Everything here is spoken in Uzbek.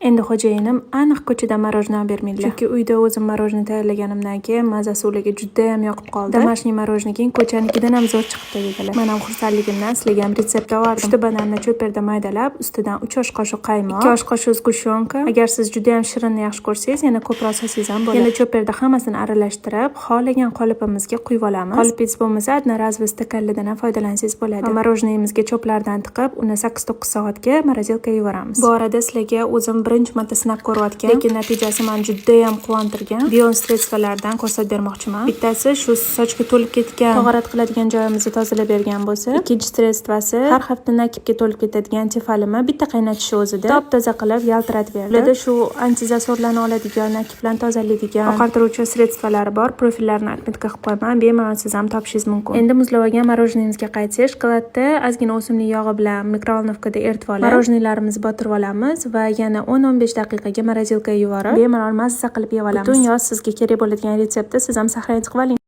Endi xo'jayinim aniq ko'chadan мороженое olib bermaydilar. Chunki uyda o'zim мороженое tayyorlaganimdan keyin mazasi ularga judayam yoqib qoldi. Домашний мороженое keyin ko'chanikidan ham zo'r chiqibdi, dedilar. Men ham xursandligimdan sizlarga ham retsept oldim. Uchta bananni cho'perda maydalab, ustidan 3 osh qoshiq qaymoq, 2 osh qoshiq сгущёнка. Agar siz judayam shirinni yaxshi ko'rsangiz, yana ko'proq solsangiz ham bo'ladi. Yana cho'perda hammasini aralashtirib, xohlagan qolipimizga quyib olamiz. Qolipingiz bo'lmasa, одноразовый stakanlardan ham foydalansangiz bo'ladi. Va мороженое imizga cho'plardan tiqib, uni 8-9 soatga морозилка ga yuboramiz. Bu orada sizlarga o'zim birinchi marta sinab ko'rayotgan, lekin natijasi meni judayam quvontirgan Bion средство lardan ko'rsatib bermoqchiman. Bittasi shu sochga to'lib ketgan, tog'arat qiladigan joyimizni tozalab bergan bo'lsa, ikkinchi средство si har hafta накипь ga to'lib ketadigan Tefalimi bitta qaynatishi o'zida top toza qilib yaltiratib berdi. Ularda shu антизасор larni oladigan, накипь larni tozalaydigan, oqartiruvchi средство lari bor. Profillarni отметка qilib qo'yaman, bemalol siz ham topishingiz mumkin. Endi muzlab olgan мороженое imizga qaytsak, shokoladni ozgina o'simlik yog'i bilan микроволновка da eritib olib, мороженое larimizni botirib olamiz va yana 10-15 daqiqaga морозилка ga yuborib, bemalol mazza qilib yeb olamiz. Butun yoz sizga kerak bo'ladigan retseptni siz ham сохранить qilib oling.